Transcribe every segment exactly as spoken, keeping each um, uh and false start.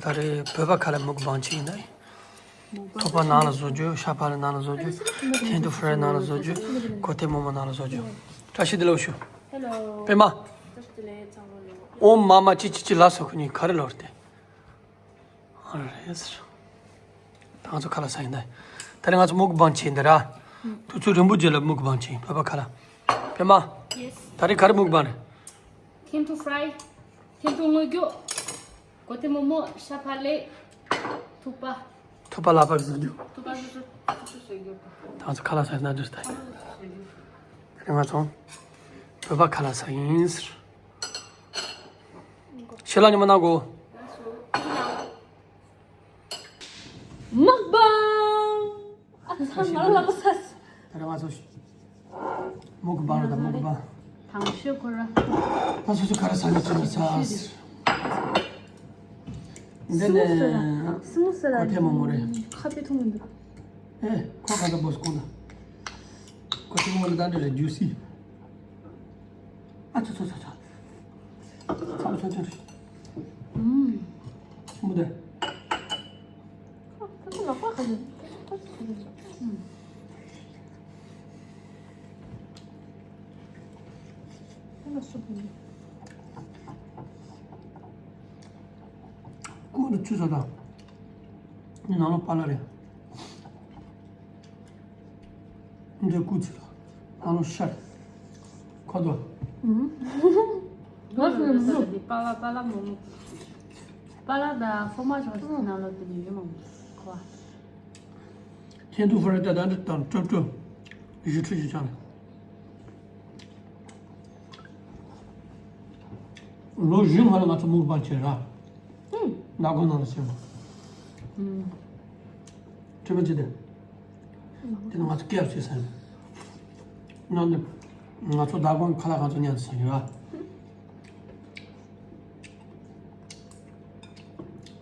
ད་རེས་བོད་པ་ཁ་ལག་མུག་བང་བྱེད་ཡིན་ད། ཐུག་པ་ནང་ལ་བཟོ་རྒྱུ། ཤ་བག་ལེབ་ནང་ལ་བཟོ་རྒྱུ། ཐེན་ཐུ་ཧྥི་རའི་ནང་ལ་བཟོ་རྒྱུ། གོ་ཐེ་མོག་མོག་ནང་ལ་བཟོ་རྒྱུ། བཀྲ་ཤིས་བདེ་ལེགས་ཞུ། ཧེ་ལོ། པད་མ། བཀྲ་ཤིས་བདེ་ལེགས། ཚང་མ་ལོ། ཨོཾ་མ་མ་ཅི་ཅི་ཅི་ལ་སོགས་ཀྱི་ནི་ག་རེ་ལོར་ཏེ། ཨ་རེད་ཟེར། ད་ང་ཚོ་ཁ་ལག་ཟ་ཡིན་ད། ད་རེས་ང་ཚོ་མུག་བང་བྱེད་ཡིན་ད་ར། དུས་ཚོད་རིང་པོ་རྗེས་ལ་མུག་བང་བྱེད་ཡིན། བོད་པ་ཁ་ལག་པད་མ། ཡེས། ད་རེས་ག་རེ་མུག་བང་རེད། ཐེན་ཐུ་ཧྥི་རའི། ཐེན་ཐུ་སྔོ་སྐྱུར། གོ་ཐེ་མོག་མོག་ཤ་བག་ལེབ། ཐུག་པ། ཐུག་པ་ལག་པ་གིས་བཟོ་རྒྱུ། ཐུག་པ་སོ་སོ་སོ་སོ་བཟོ་རྒྱུ། ད་ང་ཚོ་ཁ་ལག་ཟ་ཡིན་ན་འདིར་ལྟ་ཡིན། ཁ་ལག་སོ་སོ་བཟོ་རྒྱུ། ད་རེས་ང་ཚོ་བོད་པ་ཁ་ལག་ཟ་ཡིན་ཟེར། ཞལ་ལག་ཉི་མ་གནང་གོ། མུག་བང་། ཨ་ཁ་ས་ང་ལ་ལབ་ས། ད་རེས་ང་ཚོ་མུག་བང་རེད་ད། མུག་བང་། དང་ཤོས་ཁོ་ར། ད་སོ་སོ་ག་རེ་ཟ་ནས་ཅི་ལ་ཟ། འདི་ནས་སི་མོ་སི་ལ། གོ་ཐེ་མོག་མོག་རེད། ཁ་པེ་འཐུང་མི་འདུག་ཨེ་ཁོ་ག་ད་བོ་སི་ཀོང་ད། གོ་ཐེ་མོག་མོག་ནི་ད་འདི་རེད། ཇུ་སི། ཨ་ཚ་ཚ་ཚ་ཚ། ཚ་ཚ་ཚ་རེད། ཨུམ། ཆེན་པོ་དེ། ཁ་ཁ་ལག་པ་ག་ནས། ཨུམ། ཁ་ལག་སུབ་ཡིན། ཀུ་ནི་ཆུ་ཟ་དང་། ནི་ནང་ལོགས་པ་ལ་རེད། འདི་ཀུ་ཆུ་དང་། ནང་ལོགས་ཤར། ཁོ་དོ། ཨུམ། ང་ཚོ་ནི་མི་འདུག་པ་ལ་པ་ལ་མོ་མོ། པ་ལ་དང་ཧྥོ་མ་ཇི་ནང་ལོགས་དེ་ནི་ཡོད་མ་མོ། ཁོ། ཐེན་ཐུ་ཧྥི་རའི་ད་ད་འདི་དང་སྤྲོ་སྤྲོ། བཞི་ཁྲི་བཞི་ཆང་རེད། ལོ་བཞི་སྔོན་ལ་ང་ཚོ་མུག་བང་བྱས་ར། ཨུམ། མདང་དགོང་ནང་ལ་བྱས་པ། ཨུམ། དྲི་མ་ཅི་དེ། དེ་ནི་ང་ཚོ་སྐེ་བྱས་ཟ་ཡིན། ནང་ནི་ང་ཚོ་མདང་དགོང་ཁ་ལག་ང་ཚོ་མཉམ་དུ་ཟ་ཡིན་ར།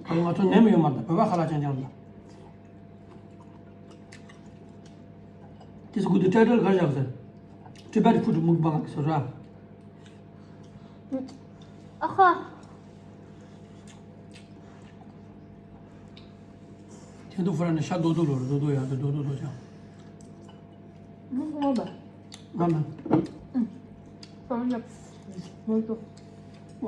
ད་ང་ཚོ་ནད་མི་ཡོད་མ་རེད། བོད་པ་ཁ་ལག་རྐྱང་རྐྱང་རེད། དེ་སུ་གུ་དུ་ཏྲ་ཏྲ་གར་བཞག་ཟེར། Tibet food mukbang ཟེར་ར། ཨ་ཁ། ཐེན་ཐུ་ཧྥི་རའི་ནི་ཤ་རྡོག་རྡོག་ལོ་རྡོག་རྡོག་ཡག་རྡོག་རྡོག་རྡོག་ཅང་། མུག་མོག་པ། ང་ནི། ཨུ། ཨུ། ང་ནི། མུག་ཏོ། ཝ།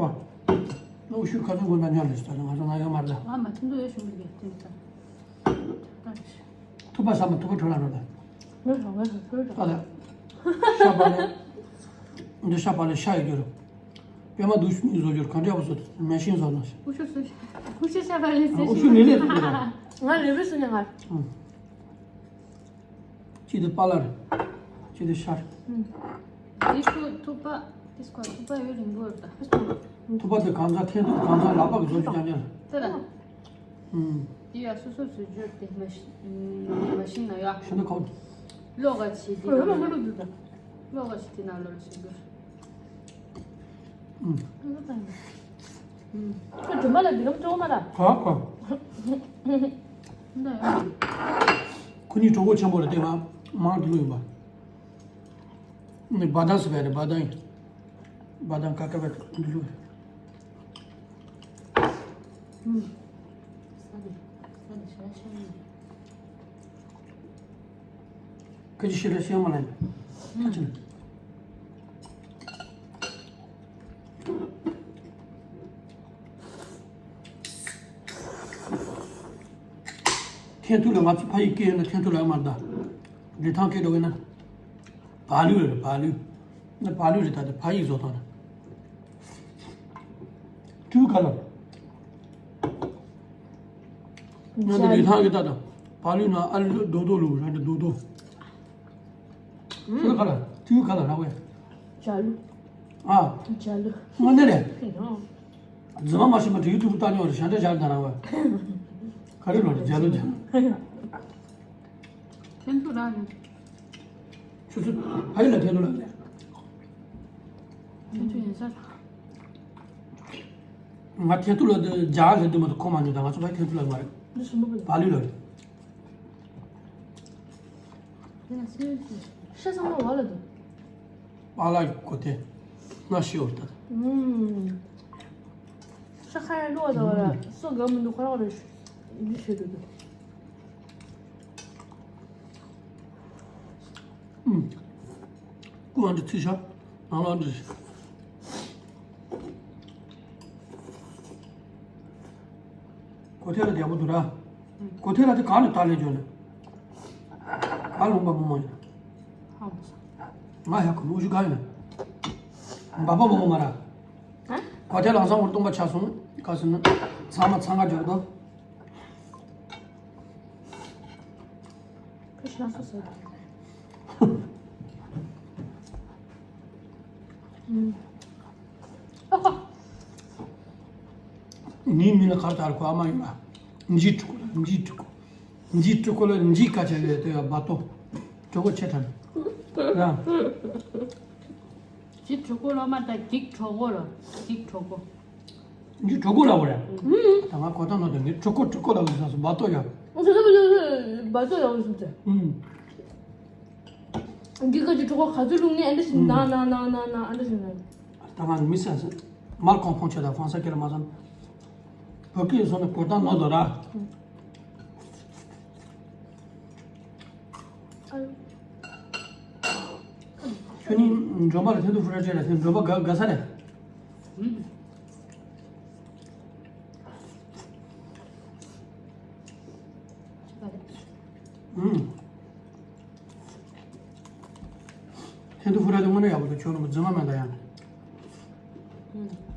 ནུ་ཤུ་ཁ་ཚོན་གོན་ན་ཉག་ལས་ཤི་ད་ང་ཚོ་ང་ཡོད་མ་རེད། ང་མ་ཐུན་དུ་ཡོད་ཤུ་མི་གེ་ཐུན་ད། ཐུག་པ་ཟ་མ་ཐུག་པ་བྲོ་ལ་རོ་ད། ངས་ཧྲང་ངས་ཧྲང་ཧྲང་ཧྲང་། ཨ་ལ། ཤ་པ་ལས། འདི་ཤ་པ་ལས་ཤ་ཡི་རྒྱུ་རུ། པད་མ་དུ་ཤུ་གཉིས་བཟོ་རྒྱུར་གང་འདྲ་བཟོ་དུ་མེ་ཤིང་བཟོ་ན་ཤི། ཨུ་ཤུ་སུ་ཤ། ཨུ་ཤུ་ཤ་པ་ལས་ཨུ་ཤུ་ལས་ལས་ཐུག་པ། ང་ལས་བུ་སུ་ནས་ང་། ཨུ། ཅི་དེ་པ་ལར། ཅི་དེ་ཤར། ཨུ། དེ་ཤུ་ཐུག་པ། དེ་སྐོར་ཐུག་པ་ཡོད་རིང་པོ་ད། ཐུག་པ་དེ་གང་ཟག་ཐེན་ཐུག་གང་ཟག་ལག་པ་གི་བཟོ་རྒྱུ་རྐྱང་རྐྱང་རེད། དེ་ལ། ཨུམ། དེ་ཡ་སོ་སོ་བཟོ་རྒྱུ་དེ་མ་ཤི་མ་ཤི་ན་ཡ། ཤི་ན་ཁོ། ལོག་ག་ཆི་དེ་ལོག་ག་ཆི་དེ་ན་ལོག་ཤི་དགོས། ཨུམ། ཁོ་སྒྲོལ་མ་ལ་འདི་གམ་ཅོག་མ་ར། ག་ག་འདི་ཡ། ཁོ་གཉིས་གྲོགས་པོ་ཆེན་པོ་རེད་དེ། ང་མང་དུ་ཡིན་པ། ནི་བ་དན་སུ་བས་རེད། བ་དན་ཡིན། བ་དན་ཀ་ཀ་བས་འདུག་ལུགས། ཨུམ། ས་ནི་ས་ནི་ཤ་ཤ་ནི། ཁ་ཅིག་ཤི་ར་ཤི་མ་ལ་ཡིན། ཁ་ཅིག་ནི། ཐེན་ཐུ་ལ་ང་ཚོ་ཕ་ཡི་སྐད་ཡོད་ན་ཐེན་ཐུ་ལ་ཡོད་མ་རེད་ད། ལི་ཐང་སྐད་འགྲོ་གི་ན། བ་ལུ་རེད། བ་ལུ། ན་བ་ལུ་རེད། ད་དེ་ཕ་ཡིག་བཟོ་སྟངས་རེད། ཀྲུའུ་ཁ་ལ། ན་དེ་ལི་ཐང་གི་ད་ད། བ་ལུ་ན་ཨ་ལུ་རྡོག་རྡོག་ལུ་ར་འདྲ་རྡོག་རྡོག་ཀྲུའུ་ཁ་ལ། ཀྲུའུ་ཁ་ལ་ར་བས། ཇ་ལུ། ཨ། ཇ་ལུ། དངོས་གནས་རེད། རྫུན་མ་མ་ཤེས་མ་དྲི་ཡུ་ཊུབ་ལྟ་མྱོང་རེད། ཞན་ཏྲ་ཞར་ད་ར་བས། ག་རེ་ལོ་རེད་ཇ་ལུ་ཇ། ཐེན་ཐུ་ར་ནི། ཆུ་ཚོད་ཕ་ཡི་ལ་ཐེན་ཐུ་ལ་ནི། ཐེན་ཐུ་ཡིན་ས། ང་ཐེན་ཐུ་ལ་དུ་ཇ་ལ་དུ་མ་དུ་ཁོ་མ་ཉོ་ད། ང་ཚོ་ཕ་ཐེན་ཐུ་ལ་མ་རེད། འདི་ཞིམ་པོ་གི། བ་ལུ་ལ་རེད། ཤ་ཚང་མ་བ་ལ་དུ། པཱ་ལགས་ཀྱི་གོ་དེ་ང་ཤི་འོ་ད། ཨུམ། ཁ་ཡ་བློ་དང་བ་ལ་སོ་ག་མི་འདུག་ཁོ་རང་རེ་འདི་བྱེད་འདུག་འདུག་ཨུམ། ཀུ་ཨ་འདྲི་ཚིག་ཤ་ནང་ལ་འདྲི། གོ་ཐལ་ལ་རྒྱག་པོ་འདུག་ར། གོ་ཐལ་ལ་དེ་གང་ནས་བཏགས་ལས་བྱུང་ནས། ག་ལུང་པ་མོ་མོ་ཡིན། ང་ཡག་གི་ལུག་ཞུ་ག་ཡིན། འབའ་པ་མོ་མོ་མ་ར། གོ་ཐལ་ལ་ལང་སང་བར་སྟོང་པ་ཆགས་སོང་ག་ཟེར་ན། ཚང་མ་ཚང་ག་འཇོག་དོ། ཁ་ཤས་སོ་སོ། ངའི་མིང་ལ་གར་དར་གོ་ཨ་མ་ཡིན་པ། འཇིགས་ཕྲུ་གུ་ལ་འཇིགས་ཕྲུ་གུ། འཇིགས་ཕྲུ་གུ་ལ་འཇིགས་སྐད་ཆ་ཡོད་དེ་ཡ་བ་ཏོ། གྲོད་ཁོག་ཆེ་དྲགས། ར། འཇིགས་ཕྲུ་གུ་ལ་མ་ད་འཇིགས་གྲོད་ཁོག་ལ་འཇིགས་གྲོད་ཁོག་འདི་གྲོད་ཁོག་ལ་བ་རེད། ད་ང་གོ་ཐང་ནོ་དེ་ངས་གྲོད་ཁོག་གྲོད་ཁོག་ལ་བ་ཟེར་སོང་བ་ཏོ་ཡ། བ་ཏོ་ཡ་བ་ཟེར་ཏེ། འདི་ག་ཅི་གྲོད་ཁོག་ག་ཚོད་ལུག་ནི་ཨ་འདྲ་ཞིག་ན་ན་ན་ན་ན་ཨ་འདྲ་ཞིག་ན། ད་ང་མི་སེམས་སེམས་མར་གོང་འཕོང་ཆེ་ད་ཧྥང་ས་ཁེ་ལ་མ་སོང་། བོད་སྐད་སོང་ནས་གོ་ཐང་ནོ་དོ་ར། ཁྱོད་ནི་མགྲོན་པོ་ལ་ཐེན་ཏུ་ཧྥུ་ར་ཅེ་ལ་ཐེན་མགྲོན་པོ་དགའ་དགའ་ས་རེད། ཐེན་ཏུ་ཧྥུ་ར་དེ་དངོས་གནས་ཡག་པོ་འདུག་ཁྱོད་རང་གི་རྫུན་མ་མེད་ད་ཡང་།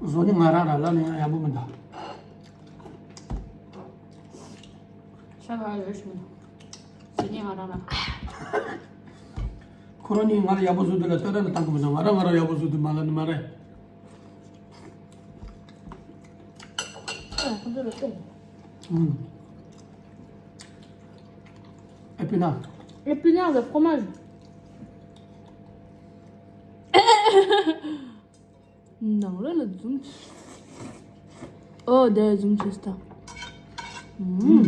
བཟོ་ནི་ང་རང་ར་ལ་ནི་ཡང་ཡག་པོ་མི་འདུག་ཤ་བ་ཡོད་ཤི་མི་འདུག་ཟི་ནི་ང་རང་ལ། ཁོ་རང་གཉིས་ང་ལ་ཡག་པོ་བཟོ་དུས་ལ་ལྟ་ར་ལ་བཏང་གི་མི་འདུག་ང་རང་ང་རང་ཡག་པོ་བཟོ་དུས་མ་ལ་ནི་མ་རེད། ཨ་ཁོ་ཚོ་ལ་སྟོན། ཨུམ། ཨེ་པི་ན། ཨེ་པི་ན་ལ་ཕོ་མ། ནང་ལོགས་ལ་འཛུམ། ཨོ་དེ་འཛུམ་བྱེད་སྟངས། ཨུམ།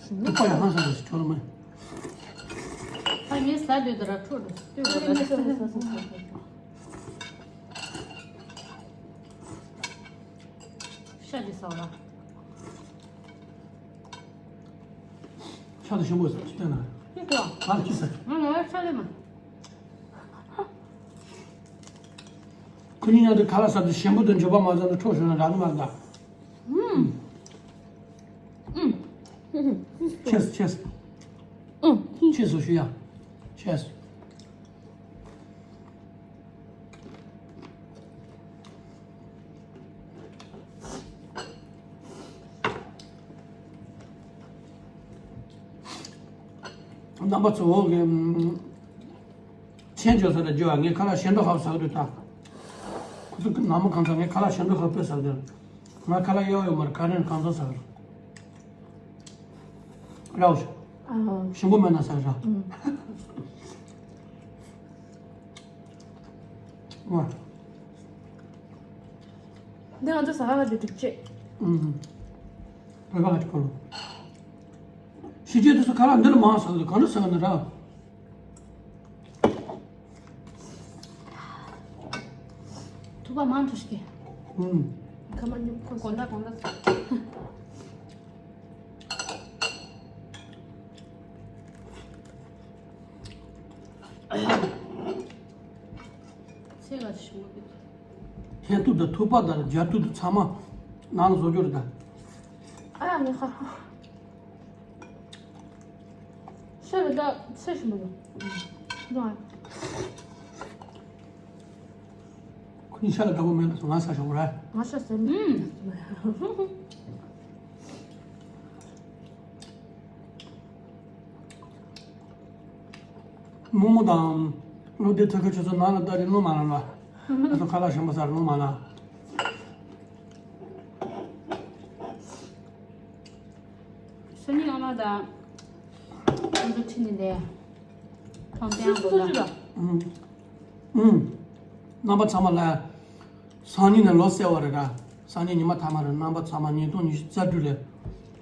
ཏུ་པ་ཡ་ཧང་སང་རེད་ཁྱོད་ལ་མ། ཨ་ངས་ཟ་འདོད་དུ་ར་འཕྲོ་འགྲོ་ལྟོས་དགོས་ལ། ཤ་འདི་ཟ་བ། ཤ་དང་ཞིམ་པོ་ཟ་ཅི་བསྟན་ན། ཅི་ཟ། ང་ལ་ཅི་ཟ། ང་ལ་ཤ་ལེ་མ། ཁོ་གཉིས་ཡང་དུ་ཁ་ལག་ཟ་དུས་ཞིམ་པོ་དང་འཇོ་བ་མ་ཟ་ན་འཕྲོ་བྱུང་ན་རག་གི་མ་རེད་ད། ཨུམ། ཨུམ། ཆེས་ཆེས། ཨུམ། ཆེས་སུ་ཞུ་ཡ། ཆེས། རྣམ་པ་ཚོ་གི་མཆན་བརྗོད་ས་ལ་བརྗོད་ཨ། ངས་ཁ་ལག་ཞེ་འདྲ་ཧབ་ཟ་གི་རེད་ད། ཁོ་ཚོ་གི་ནང་མ་གང་ཚ་ངས་ཁ་ལག་ཞེ་འདྲ་ཧབ་དཔེ་ཟ་གི་རེད། ང་ཁ་ལག་གཡའ་ཡོད་མ་རེད། ཁ་རན་གང་ཚ་ཟ་གི་རེད། རའོ་ཞིམ་པོ་མེད་ན་ཟ་གི་ར། ཨ། འདི་ང་ཚོ་ཟ་ཁང་ག་དེ་སྒྲིག་ཆས། ཨུམ། བོད་པ་ག་ཅིག་གོ་ལོ། ཕྱི་རྒྱལ་དུ་སུ་ཁ་ལག་འདི་ལ་མང་ཟ་གི་འདུག་གང་འདྲ་ཟ་གི་འདུག་ར། ཐུག་པ་མང་དུ་ཞིག་གི་ཨུམ། ཁ་མ་ཉུང་ཁོ་གོ་ལ་གོ་ལ། ཚེ་ལ་ཞུ། ཐན་ཐུག་དང་ཐུག་པ་དང་རྒྱ་ཐུག་དང་ཚང་མ་ནང་ལ་བཟོ་རྒྱུ་རེད་ད། ཨ་ཡ་ངས་ཁ། ཤ་རེད་ད་ཚེ་ཞིམ་པོ་ཡོད། ནོ། ཁོ་གཉིས་ཤ་ལ་དགའ་པོ་མེད་ལ་སོང་ང་ས་ཞོག་ར། ང་ཤ་ཟ་མི། ཨུམ། རྨོ་མོ་དང་བློ་བདེ་ཐུག་གི་ཁྱོད་ཚོ་ནང་ལ་ལྟ་རེ་རླུང་མ་ལངས་ལ། ཁྱོད་ཚོ་ཁ་ལག་ཞིམ་པོ་ཟ་རླུང་མ་ལངས། སང་ཉིན་ཨ་མ་དང་ཁོང་ཚོ་ཁྲིད་ནས་ལས། ཁྲོམ་སྟོན་དགོས་ལ། ཨུམ། ཨུམ། རྣམ་པ་ཚང་མ་ལ། སང་ཉིན་ནས་ལོ་གསར་བ་རེད་ར། སང་ཉིན་ཉི་མ་མཐའ་མ་རེད། རྣམ་པ་ཚང་མ་ཉིས་སྟོང་ཉི་ཤུ་རྩ་དྲུག་ལ་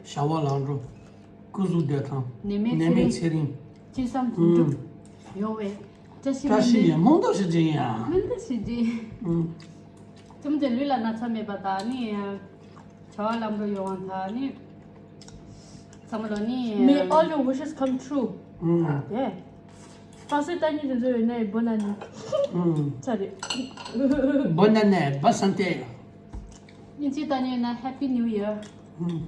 ཞག་པོ་ལང་འགྲོ། སྐུ་གཟུགས་བདེ་ཐང་། ནད་མེད་ནད་མེད་ཚེ་རིང་། ཚེ་རིང་། ཅི་བསམ་དོན་འགྲུབ། ཨུམ། ཡོང་བའི་བཀྲ་ཤིས་བཀྲ་ཤིས་ཡ་སྨོན་འདུན་ཞུ་རྒྱུ་ཡིན་ཡ། སྨོན་འདུན་ཞུ་རྒྱུ་ཡིན། ཨུམ། ཁྱིམ་དེ་ལུས་ལ་ན་ཚ་མེད་པ་དང་ནི། བྱ་བ་ལམ་འགྲོ་ཡོང་བ་དང་ནི། ཚང་མ་ལོ་ནི། May all your wishes come true. ཨུམ། Yeah. Français་ལྟ་ཉིད་དེ་ཚོ་ཡོད་ན་bonne année. ཨུམ། ཚ་རེད། Bonne année, bonne santé. དབྱིན་ཇི་ལྟ་ཉིད་ན་Happy New Year. ཨུམ།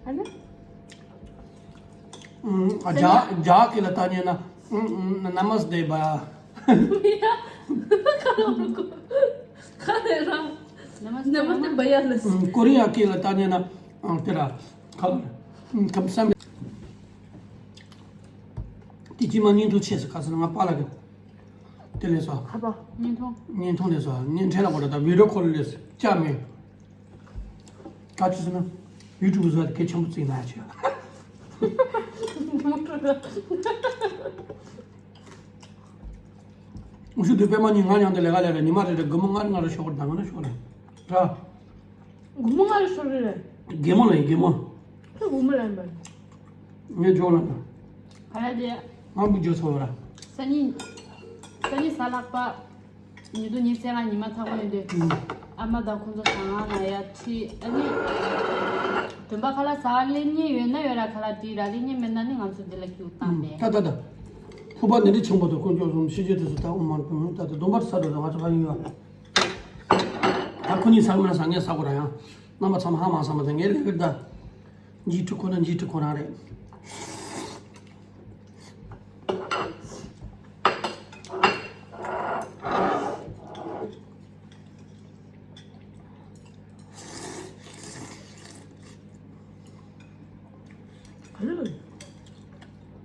ཨ་ནི། ཨུམ། ཨ། རྒྱ་རྒྱ་སྐད་ལ་ལྟ་ཉིད་ན། ཨུམ། ཨུམ། Namaste Bhaiya. ཁ་ལོ་ཁ་ལེ་ར། Namaste Bhaiya ལ། ཨུམ། ཀོ་རི་ཡ་སྐད་ལ་ལྟ་ཉིད་ན། ཨང་། དེ་ར། ཁ་ལོ། ཨུམ། ཁམས་སམ། དེ་ཅི་མ་བརྙན་ཐུང་ཆེ་ས་ཁ་སང་ང་པཱ་ལགས་ཀྱི་དེ་ལས་སོ། ཁ་པ། བརྙན་ཐུང་། བརྙན་ཐུང་ལས་སོ། བརྙན་འཕྲིན་ལ་བོ་ད་video call་ལས་ཅག་མེད། ག་ཅི་ཟེར་ན། YouTube་བཟོ་བ་དེ་གལ་ཆེན་པོ་བརྩིས་ན་ཡ་ཆེ། ངུ་ཤུ་དུས་པད་མ་གཉིས་ང་མཉམ་དུ་ལས་ཀ་ལས་ར། ཉི་མ་རེ་རེ་དགོང་མོ་ལྔ་རེ་ལྔ་རེ་ཤོག་རེ་ད་ང་ན་ཤོག་རེ་ར། དགོང་མོ་ལྔ་རེ་ཤོག་རེ་རེད། རྒན་མོ་ལ་ཡིན་རྒན་མོ། ཁྱོད་དགོང་མོ་ལ་ཡིན་པ། ངས་ཇོ་ལ་ད། ག་རེ་རེད། ང་མི་ཇོ་ཚོ་ར། སང་ཉིན། སང་ཉིན་གཟའ་ལྷག་པ། ཉིས་སྟོང་ཉི་ཤུ་རྩ་ལྔ་ཉི་མ་ཚང་མ་ཡོད་དུས། ཨུམ། ཨ་མ་དང་ཁོང་ཚོ་ཟ་ཁང་ལ་ཡར་ཁྲིད། ཨ་ནི། སྟོན་པ་ཁ་ལག་ཟ་ལེན་མཁན་ཡོད་ན་ཡོད་ར། ཁ་ལག་སྤྲད་ར། ལེན་མཁན་མེད་ན་ནི་ང་ཚོ་འདི་ལ་སྐྱུག་བཏང་ནས། ད་ད་ད། ཕུ་པ་ནི་འདི་ཆེན་པོ་དང་དཀོན་མཆོག་གསུམ་ཤེས་བྱ་དེ་ཚོ་ད་དབུ་མར་ཕུལ། ད་ད་སྡོམ་པ་ས་འགྲོ་དང་ང་ཚོ་ཕ་ཡིན་ཡོད། ད་ཁོ་གཉིས་ཟ་མིན་ན་ཟ། ངས་ཟ་དགོས་ར། ཡང་རྣམ་པ་ཚང་མ་ཧ་མ་ཟ་མ་ཟ། ངས་ལས་ཀར་ད། འཇིགས་སྐྲག་ཁོ་ན་འཇིགས་སྐྲག་ཁོ་རང་རེད། ག་རེ་ལ།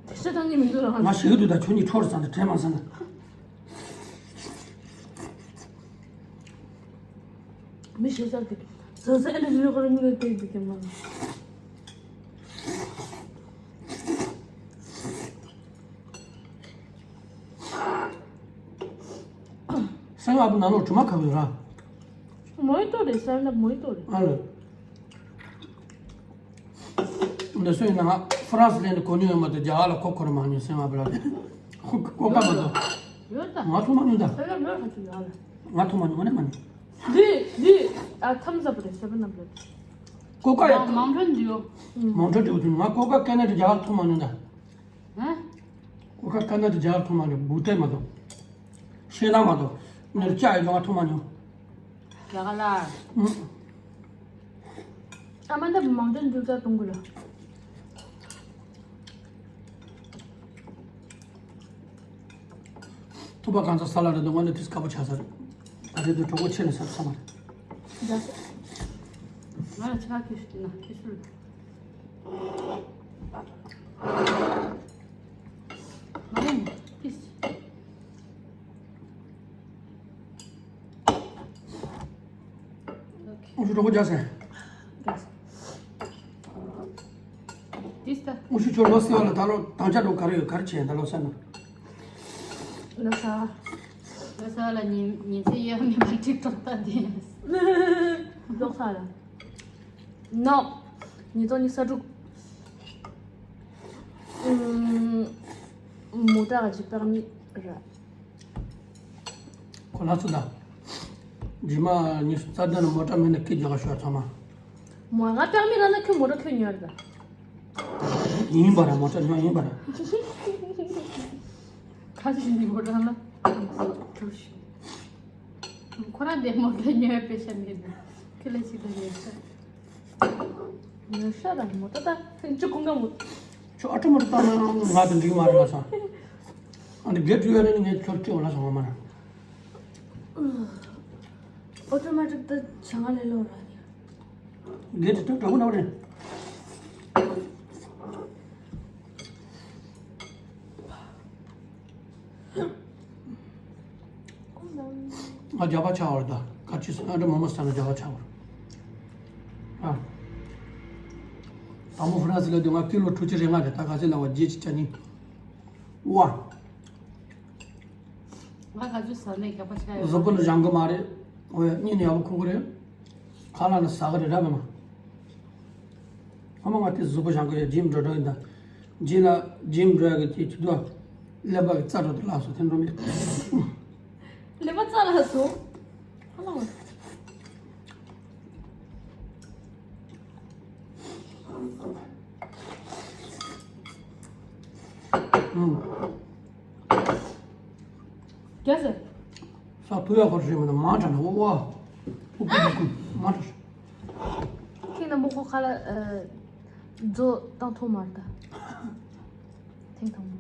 དེ་ཤ་ཐང་གི་མི་འདུག་ལ། ང་ཞིག་འདུག་ད་ཁྱོད་གཉིས་འཕྲོར་ཟ་འདི་དྲན་མ་ཟ་ན། མི་ཤེས་ས་དེ། ཟ་ཟ་ཨེ་འདྲ་ཞིག་ཁོ་རང་གཉིས་ཀ་སྐད་དེ་སྐད་མ་ན། སེམས་ཨ་བུ་ནང་ལོགས་གྲིབ་མ་ཁ་བའི་ར། མོ་ཡི་ཏོ་རེད། སེམས་ལ་མོ་ཡི་ཏོ་རེད། ཨ་ལ། འདི་སུ་ཡིན་ན་ང་ཧྥ་རན་སི་ལན་དུ་གོ་མྱོང་ཡོད་མ་གཏོགས་རྒྱ་གར་ལ་གོ་གོ་ར་མ་མྱོང་། སེམས་ཨ་བུ་ལ་དེ་ཁོ་གོ་ཀ་མ་གཏོགས། ཡོད་ད། ང་ཐུག་མ་མྱོང་ད། སེམས་ལ་ཡོད་ཁ་ཅིག་ཡོད་ལ། ང་ཐུག་མ་མྱོང་། ང་ནས་མ་མྱོང་། འདི་འདི་ཨ་ཐམ་སབ་རེད། སེ་བན་ཨབ་རེད། གོ་ཀ་ཡ། མང་ཁྲོན་འདི་ཡོད། མང་ཁྲོན་འདི་ཡོད་དུས་ང་གོ་ཀ་སྐད་ནས་དུ་རྒྱ་གར་ཐུག་མ་མྱོང་ད། ཧ། གོ་ཀ་སྐད་ནས་དུ་རྒྱ་གར་ཐུག་མ་མྱོང་། བུ་ཏེ་མ་གཏོགས། ཤེས་ན་མ་གཏོགས། ནས་ལྕགས་ཡོད་ང་ཐུག་མ་མྱོང་། རྒྱ་གར་ལ། ཨུམ། ཨ་མ་འདི་མང་དོན་འདུག་ཙག་གཏོང་དགོས་ལ། ཐུག་པ་གང་ཚ་ས་ལ་རེད་འདུག་ང་ལ་དུས་སྐབས་པོ་ཆགས་ས་རེད། ད་རེད་འདུག་གྲོགས་པོ་ཆེ་ནས་ས་ས་མ་རེད། རྒྱ་སེ། ང་ལ་ཆ་ཁེ་ཤུ་ན་ཁེ་ཤུ་རེད། མ་རེད་ནས་ཁེ་ཤུ། ཨུ་ཤུ་གྲོགས་པོ་རྒྱག་སེ། ཏིས་ད། ཨུ་ཤུ་ཁྱོད་ལོ་སི་བ་ལ་ད་ལོ་དང་ཆ་འགྲོ་ག་རེ་ཡོད། ག་རེ་བྱས་ད་ལོ་སེ་ན། ལོ་སི་བ། ལོ་སི་བ་ལ་ཉིན་ཉིན་ཚེ་ཡོད་མེད་པ་ཊིག་ཊོག་ལྟ་དེ། ལོ་སི་བ་ལ། ནོ། ཉིས་སྟོང་ཉི་ཤུ་རྩ་དྲུག་ཨུམ། མོ་ཊ་ག་ཅི་པར་མི་ར། ཁོ་ལ་ཚོ་ད། རྗེས་མ་ཉི་ཤུ་རྩ་བདུན་ལ་མོ་ཊ་མེད་ན་སྐད་རྒྱག་ཤོག་ཚང་མ། མོ་ང་པར་མི་ར་ན་ཁྱོད་མོ་ཊ་ཁྱོད་ཉོ་ར་ད། ཡིན་པ་ར་མོ་ཊ་ཉོ་ཡིན་པ་ར། ཁ་ཅིག་ནི་མོ་ཊ་ལ། ཁོ་རང་དེ་མོ་ཊ་ཉོ་ཡ་དཔེ་ཆ་མེད་ནི། ཁྱོད་ལ་ཅིག་ད་ཉོ་ཤ། ཉོ་ཤ་དང་མོ་ཊ་ད་ཁྱོད་ཀུན་དགའ་མོ། ཁྱོད་ཨ་ཊོ་མོ་ཊ་བཏང་ན་ང་དང་འགྲིག་མ་རེད་ལ་སོང་། ཨ་ནི་གེ་ཊི་ཡོད་ནི་ངས་ཁྱོད་སྐྱོན་ལ་སོང་བ་མ་རེད། ཨོ་ཊོ་མེ་ཊིག་ད་བྱ་ང་ལས་ལོ་ར་ནི། གེ་ཊི་ད་དྲག་པོ་འདྲ་པོ་རེད། ང་རྒྱ་གར་ཆགས་པ་རེད་ད། ག་ཅི་སེ་ཨ་འདྲ་མོ་མོ་ས་ན་རྒྱ་གར་ཆགས་པ་རེད། ཨ། དང་པོ་ཧྥ་རན་སི་ལ་དུས་ང་ཀི་ལོ་དྲུག་ཅུ་རེ་ལྔ་རེད། ད་ག་ཚོད་ལ་བ་བརྒྱད་ཅུ་གྱ་གཉིས། ཝ། ང་ག་ཚོད་ཟ་ནས་རྒྱག་པ་ཆགས་ཡོད། གཟུགས་པོ་ལ་བཞེངས་གི་མ་རེད། འོ་ཡ་གཉིད་ནི་ཡག་པོ་ཁུག་གི་རེད། ཁ་ལག་ནི་ཟ་གི་རེད་ར་བ་མ། ཨ་མ་ང་དེ་གཟུགས་པོ་བཞེངས་གི་ཡོད། ཇིམ་འགྲོ་འགྲོ་ཡིན་ད། ཇིམ་ལ་ཇིམ་འགྲོ་ཡ་གི་དེ་ཆུ་དུ་ཀླད་པ་གི་རྩ་འགྲོ་དུ་ལགས་སོ་དེ་འགྲོ་མེད། ལེ་མ་ཙ་ལ་སོང་། ཧ་ལ་བ། ཨུམ། རྒྱ་ཟེར། ས་ཕུ་ཡ་ཁོར་ཞེས་མ་ན་མ་དྲ་ན་ཨོ་ཨ། ཨུ་ཀུ་ཨུ་ཀུ་མ་དྲ། ཁྱེད་རྣམ་པ་ཁོ་ཁ་ལ་ཨ། མཛོ་བཏང་ཐོག་མར་ད། ཐེངས་དང་པོ།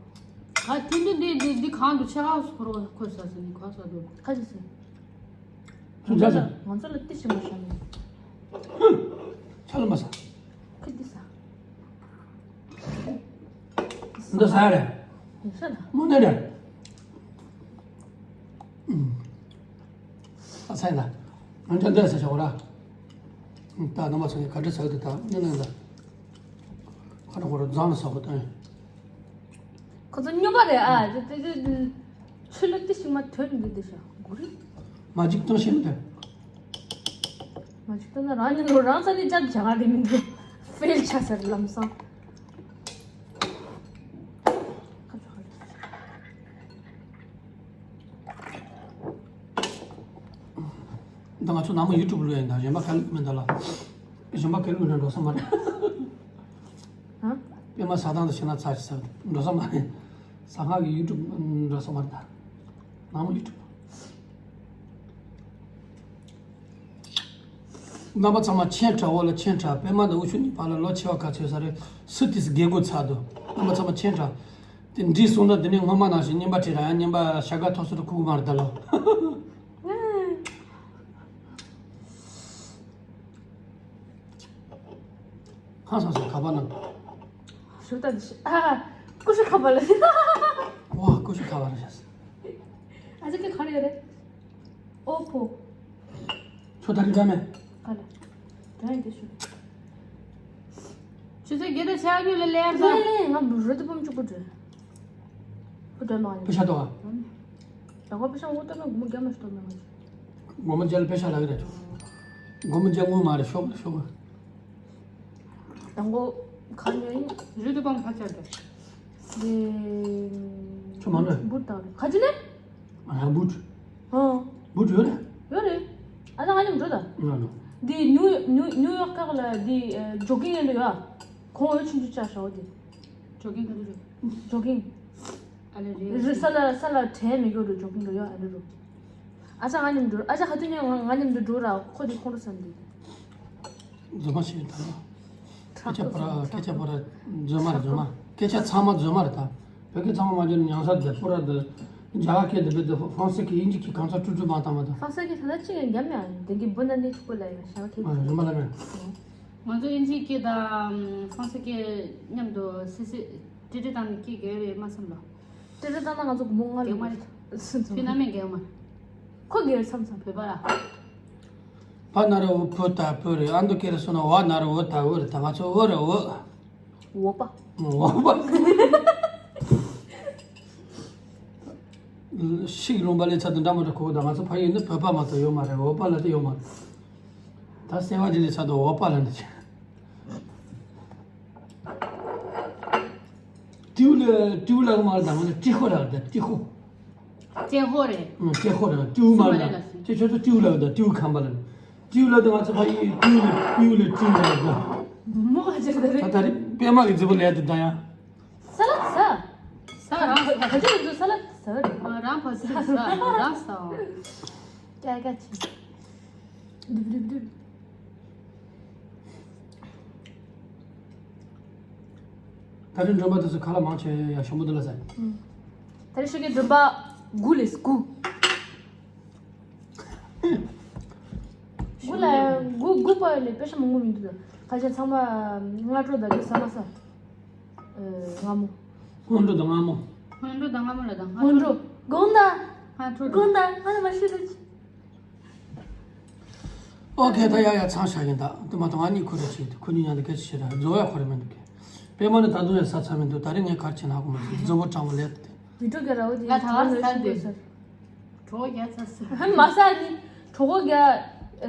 ཨ་ཐེངས་འདི་འདི་འདི་འདི་གང་དུ་ཆེ་ཁག་སུ་ཁོར་ཁོས་ས་སི་ནི་ཁོ་ས་དུ། ཁ་ཅི་སི། ཁྱོད་འཇགས་སོང་། ང་ཚོ་ལ་ཏི་ཞིག་མ་ཤར་ནས། ཧུ། ཆ་ལ་མ་ས། ཁི་ཏི་ས། འདི་ས་རེད། ཡིན་ས་ན། མོ་ནས་རེད། ཨུམ། ཨ་ཚ་ཡིན་ད། ང་ཚོ་འདི་ས་ཆ་བ་ར། ད་རྣམ་པ་ཚོ་ནི་ག་འདྲ་ཟ་གི་འདུག་ད་ནི་ནི་ད། ཁ་ཁོ་ར་རྫང་ལ་ཟ་གི་ད། ཁོ་ཚོ་སྨྱོ་པ་རེད་ཨ། དེ་དེ་དེ་ཆུ་ལུད་དེ་ཞིག་མ་ཐོན་འདི་དེ་ཤ་གུ་རི། མ་ཅིག་བཏང་ཤེས་མི་ཐུབ། མ་ཅིག་བཏང་ན་རང་ཉིད་ལོ་རང་ས་ནས་ཅག་བྱ་ག་རེ་མི་འདུག་ཧྥེལ་ཆ་ཟེར་ལམ་སང་། ཁ་ཆོ་ཁ་ཆོ། ད་ང་ཚོ་ནང་མ་ཡུ་ཊུབ་ལུས་ཡིན་ད་གཞན་པ་ག་ལུས་མིན་ད་ལ། གཞན་པ་ག་ལུས་ན་འགྲོ་ས་མ་རེད། ཧ། པད་མ་ཟ་སྟངས་དང་ཤེས་ན་ཚ་ཅི་ཟ་འགྲོ་ས་མ་རེད། ཟ་ཁང་གི་ཡུ་ཊུབ་འགྲོ་ས་མ་རེད་ད། ནང་མ་ཡུ་ཊུབ། རྣམ་པ་ཚང་མ་ཆེན་དྲག་འོ་ལ་ཆེན་དྲག་པད་མ་དང་དབུ་ཆུ་གཉིས་བར་ལ་ལོ་ཆེ་བ་ག་ཚོད་ས་རེད་སུ་ཏིས་རྒྱལ་སྒོ་ཚར་འདུག་རྣམ་པ་ཚང་མ་ཆེན་དྲག་དེ་འདྲིས་སོང་ན་དེ་ནས་སྔོན་མ་ནང་བཞིན་རྔན་པ་ཁྲིད་ར་ཡང་རྔན་པ་ཤ་ག་ཐོག་སོ་རུ་ཁུག་མ་རེད་ད་ལོ། ཧང་སང་སོང་ཁ་པར་ནང་། ཞུ་ད་ཨ། ཀུ་ཤུ་ཁ་པར་ལ། ཝ་ཀུ་ཤུ་ཁ་པར་ལ་ཤ། ཨ་ཅག་གི་ག་རེ་ཡོད་རེད། ཨོ་ཕོ། ཁྱོད་ད་རིང་འདྲ་མེད། ག་ལ། ད་ཡིན་དེ་ཞུ། ཆུ་ཚོད་བརྒྱད་དང་ཕྱེད་ཀ་ལ་ལེར་ད། ལེ་ལེ་ང་རོ་ཏི་པོམ་གཅིག་པུ་འགྲོ། པུ་འགྲོ་མ་ཡིན། པུ་ཤ་ཏོ་ཨ། ད་ཁོ་པེ་ཤ་འོ་ཏོ་ན་སྒོར་མོ་བརྒྱ་མ་ཞིག་ཏོ་ན་ང་ཅི། སྒོར་མོ་བརྒྱ་ལ་པེ་ཤ་ལག་རེད། སྒོར་མོ་བརྒྱ་དངུལ་མ་རེད་ཤོག་རེད་ཤོག་རེད། དང་པོ་ག་ནས་ཡིན། རི་དུ་པང་ཕ་ཆར་དུ། དེ། ཁྱོད་མ་ནོས། བུ་དང་རེད་ག་ཅི་ནས། ང་ཡང་བུ། ཨོ། བུ་ཡོད་རེད། ཡོད་རེད། ཨ་ད་ང་མཉམ་འགྲོ་ད། ང་ནོ། དེ་ཉུ་ཉུ་ཉུ་ཡོག་ཁག་ལ་དེ་ཇོ་གིང་ཡན་དུ་ཡོད། ཁོང་འོད་ཆུང་ཆུང་བཅར་ཤག་འོ་དེ། ཇོ་གིང་ག་དུ་རེད། ཇོ་གིང་། ཨ་ལེ་རེད། རི་ས་ལ་ས་ལ་བྲལ་མི་དགོས་རུ་ཇོ་གིང་རུ་ཡོད་ཨ་ལེ་རུ། ཨ་ཅག་ང་མཉམ་འགྲོ། ཨ་ཅག་ཁ་ཐུག་ཉན་ང་ང་མཉམ་དུ་འགྲོ་ར་ཁོ་དེ་ཁོང་རུ་སམ་དེ། རྫུན་མ་ཞིག་ད། སྐད་ཆ་པོ་ར་སྐད་ཆ་པོ་ར་རྫུན་མ་རེད་རྫུན་མ། སྐད་ཆ་ཚང་མ་རྫུན་མ་རེད་ད། བོད་སྐད་ཚང་མ་མ་བརྗོད་ན་ཉང་ས་དེ་པོ་ར་དེ། རྒྱ་གར་སྐད་དེ་བོད་དེ་ཧྥང་སི་སྐད་དབྱིན་ཇི་སྐད་གང་ཚ་ཀྲུ་ཀྲུ་མ་བཏང་མ་ད། ཧྥང་སི་སྐད་ད་ལྟ་ཅི་ཡང་འཇམ་ཡང་དེ་གི་འབུ་ན་ནི་ཆུ་པོ་ལ་ཡང་ཤ་བ་ཁེ། རྫུན་མ་ལ་མེད། ང་ཚོ་དབྱིན་ཇིའི་སྐད་དང་ཧྥང་སི་སྐད་མཉམ་དུ་སི་སི་ཏི་ཏི་བཏང་ནས་སྐད་རྒྱག་རེད་མ་བསམ་ལ། ཏི་ཏི་བཏང་ན་ང་ཚོ་སྒོར་མོ་ལྔ་རྒྱག་མ་རེད། སུན་སོང་། ཁྱོད་ན་མེད་རྒྱག་མ། ཁོ་རྒྱག་རེད་བསམ་སོང་བོད་པ་ལ། ཕ་ན་ར་འོ་བུ་ད་བུ་རེད་ཨ་མདོ་སྐད་རེད་སོང་ན་བ་ན་ར་འོ་ད་འོ་རེད་ད་ང་ཚོ་འོ་རེད་འོ། འོ་པ། འོ་པ། ཤིག་ལུང་པ་ལས་ཚ་དུ་འདྲ་མོ་འདྲ་གོ་ད་ང་ཚོ་ཕ་ཡུལ་ནི་བོད་པ་མ་གཏོགས་ཡོད་མ་རེད་འོ་པ་ལ་དེ་ཡོད་མ་རེད། ད་སེ་བ་ཇི་ལས་ཚ་དུ་འོ་པ་ལ་འདི་ཆེ། ཏིའུ་ལ་ཏིའུ་ལ་མ་ལ་དང་མ་ལ་ཏི་ཧོ་ལ་ད་ཏི་ཧོ། ཏི་ཧོ་རེད། ཨ་ཏི་ཧོ་རེད་ཏིའུ་མ་ལ་ད་ཅེ་ཁྱོད་ཚོ་ཏིའུ་ལ་ད་ཏིའུ་ཁམ་པ་ལ། ཏིའུ་ལ་ད་ང་ཚོ་ཕ་ཡི་ཏིའུ་ལ་ཏིའུ་ལ་ཏིའུ་ལ་ད། མོ་ག་ཅིག་ད་རེད། ད་ད་རེད་པད་མ་གི་རྫི་བོ་ལས་ད་ད་ཡ། ས་ལ་ད་ཟ། ས་རང་ས། ག་ཅིག་ད་ས་ལ་ད་ཟ་རེད། ཨ་རང་ཕ་སི་ས་རང་ས། ཀྱ་ཀྱ་ཆི། དུབ་དུབ་དུབ། ད་རིང་མགྲོན་པོ་དེ་ཚོ་ཁ་ལག་མང་ཆེ་ཡ་ཞོན་པོ་འདི་ལ་ཟེར། ད་རིང་ཤོད་ཀྱི་མགྲོན་པོ་དགུ་ལས་དགུ། དགུ་ལ་དགུ་དགུ་པ་ལས་པེ་ཤ་མང་པོ་མི་འདུག་ད་ཁ་ཤས་ཚང་མ་སྔ་དྲོ་ད་དུ་ཟ་མ་ཟ། སྔ་མོ། སྔོན་འགྲོ་དང་སྔ་མོ། སྔོན་འགྲོ་དང་སྔ་མོ་ལ་དང་སྔ་སྔོན་དྲོ། དགོང་དག་སྔ་དྲོ་དགོང་དག་སྔ་ལ་མ་ཤི་རུ་ཆི། ཨོ་ཁེ་ད་ཡ་ཡ་ཚང་ཤག་ཡིན་ད་དུ་མ་དང་ང་གཉིས་ཁོ་རེ་ཆེ་དུ་ཁོ་གཉིས་ཉང་དུ་སྐད་ཆ་བཤད་ར་རྫོགས་ཡ་ཁོ་རེ་མི་འདུག་གི། པད་མ་ནི་ད་དུང་ཡ་ས་ཚ་མི་འདུག་ད་རིང་ངས་གར་ཆེ་ན་ཧ་གོ་མ་ཐུབ་རྫོགས་པོ་སྤྲང་བོ་ལས་ཏེ། མི་འགྲོ་གི་ར་བོ་དེ་ང་ད་ང་ལོས་ས་ཤི་དེ་དགོས་ས། གྲོགས་རྒྱ་ཚ་ས། མ་ས་ནི་གྲོགས་རྒྱ་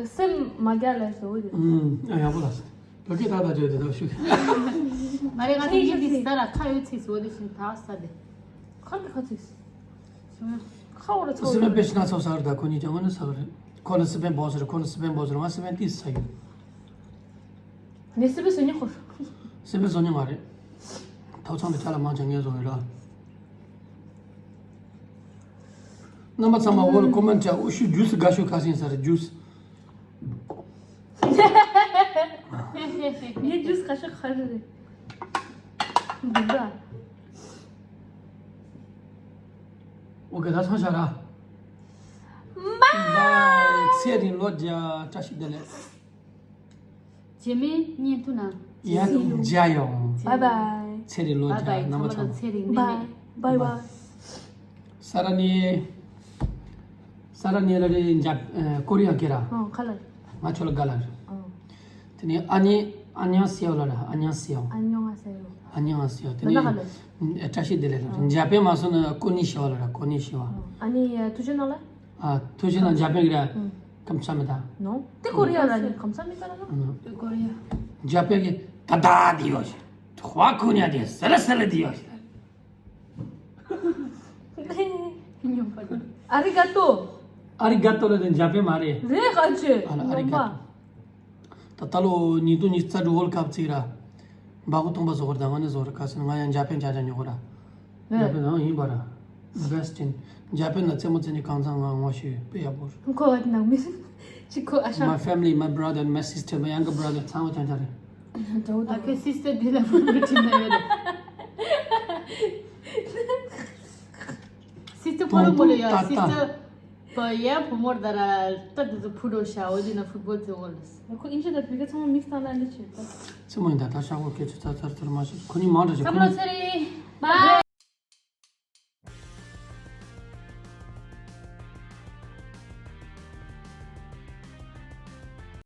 སེམས་མ་རྒྱ་ལས་ཟོ་བོ་དེ། ཨུམ་ཡ་ཡག་པོ་ལ་ས། བོད་སྐད་ད་ད་བརྗོད་དེ་ད་ཤུགས། མ་རེད་ང་ཚོ་ཡིན་དེ་ས་ར་ཁ་ཡོད་ཚིག་ཟོ་དེ་བཞིན་ད་ས་དེ། ཁ་གི་ཁ་ཚིག་ཁ་བོ་ར་ཚོ། སི་པན་པེ་ཤི་ན་ཚོ་ཟ་གི་རེད། ད་ཁོ་གཉིས་ཀྱང་ངོ་ནས་ཟ་གི་རེད། ཁོ་ལ་སི་པན་བོ་ཟེར། ཁོ་ལ་སི་པན་བོ་ཟེར། ང་སི་པན་ཏིས་ཟ་ཡོད། ངས་སི་པན་བཟོ་མྱོང་ཁོ། སི་པན་བཟོ་མྱོང་མ་རེད། ཐོབ་ཚང་དུ་ཅ་ལག་མང་ཆེ་ངས་བཟོ་ཡོད་ར། རྣམ་པ་ཚང་མ་འོ་ལ་ཀོ་མེན་ཊི་བྱ། ཨུ་ཤུ་ཇུས་དགའ་ཤོས་ཁ་ཤས་ཟ་རེད། ཇུས། ངས་ཇུས་ཁ་ཤས་ཁ་རེད། འདི་འདྲ། འོ་ག་ད་སོང་ཤག་ར། བའི། ཚེ་རིང་ལོ་བརྒྱ། བཀྲ་ཤིས་བདེ་ལེགས། རྗེས་མའི་བརྙན་ཐུང་ནང་ཡང་མཇལ་ཡོང་། བའི་བའི། ཚེ་རིང་ལོ་བརྒྱ། བའི་བའི། རྣམ་པ་ཚང་མ་ཚང་མ་ཚེ་རིང་ལོ་བརྒྱ། བའི་བའི། ས་ར་ནི། ས་ར་ནི་ལ་རེ་འཇབ། ཨ། ཀོ་རི་ཡ་སྐད་ར། ཨོ་ཁ་ལ། ང་ཁྱོད་ལ་དགའ་ལ་ར། ཨོ། དེ་ནས་ཨ་ནི། ཨ་ཉང་སེ་ཡོ་ལ་ར། ཨ་ཉང་སེ་ཡོ། ཨ་ཉང་སེ་ཡོ། ཨ་ཉང་སེ་ཡོ། དེ་ནས། ཨ། བཀྲ་ཤིས་བདེ་ལེགས་ལ་ར། འཇར་པན་མ་སོང་ན་ཀོ་ནི་ཤི་ཝ་ལ་ར། ཀོ་ནི་ཤི་ཝ། ཨ་ནི་ཐུགས་རྗེ་གནང་ལ། ཨ། ཐུགས་རྗེ་གནང་། འཇར་པན་གྱི་ར། ཨུམ། ཁམ་ས་མི་ད། ནོ། དེ་ཀོ་རི་ཡ་ར་ནི་ཁམ་ས་མི་ད་ར་ནོ། ཨུམ། དེ་ཀོ་རི་ཡ། འཇར་པན་གྱི་ད་ད་དེ་ཡོད་ཤི། ཧ་ཁུ་ཉ་དེ་སེ་ལ་སེ་ལ་དེ་ཡོད་ཤི། ཨ་རི་ག་ཏོ། ཨ་རི་ག་ཏོ་ལ་དེ་འཇར་པན་མ་རེད། རེད་ཁ་ཆེ། ཨ་ལ་ཨ་རི་ག་ཏོ། ད་ད་ལོ་ཉིས་སྟོང་ཉི་ཤུ་རྩ་དྲུག་ཝོལ་ཀབ་ཚིག་ར། འབའ་ཁུ་སྟོང་པ་བཟོ་གར་ད་ང་ནས་བཟོ་ར། ཁ་སང་ང་ཡང་འཇར་པན་ཅག་ཅག་ཉོ་གོ་ར། འཇར་པན་ནང་ཡིན་པ་ར། བེ་སི་ཊིན། འཇར་པན་ལ་རྩེད་མོ་རྩེ་ནི་གང་ཚང་ང་ངོ་ཤེས་དཔེ་ཡག་པོ་རེད། ཁོ་བ་ནང་མི་ཅི་ཁོ་ཨ་ཤང་། My family, my brother, my sister, my younger brother ཚང་མ་ཅག་ཅག་རེད། ཨ་ཁོའི་སི་སི་ཊར་དེ་ལ་ཕུར་བུ་ཁྲིད་ན་ཡོད་རེད། སི་སི་ཊར་ཕོ་རུ་མོ་ལ་ཡ། སི་སི་ཊར་པ་ཡ་བུ་མོར་ད་ར་ཏ་དུ་དུ་ཕུ་རོ་ཤ་འོ་དེ་ན་ཕུར་བུ་ཙི་འོ་ལ། ཁོ་ཨིན་ཇི་དང་བོད་སྐད་ཚང་མ་མིག་སྟངས་ལ་འདི་བྱེད་ད། ཚི་མོ་ཡིན་ད་ད་ཤ་བོ་སྐད་ཆུ་ཚར་ཚར་ཚར་མ་ཤེས། ཁོ་གཉིས་མང་དྲགས་ཤག་ཁོ་གཉིས། ཚེ་རིང་། བའི།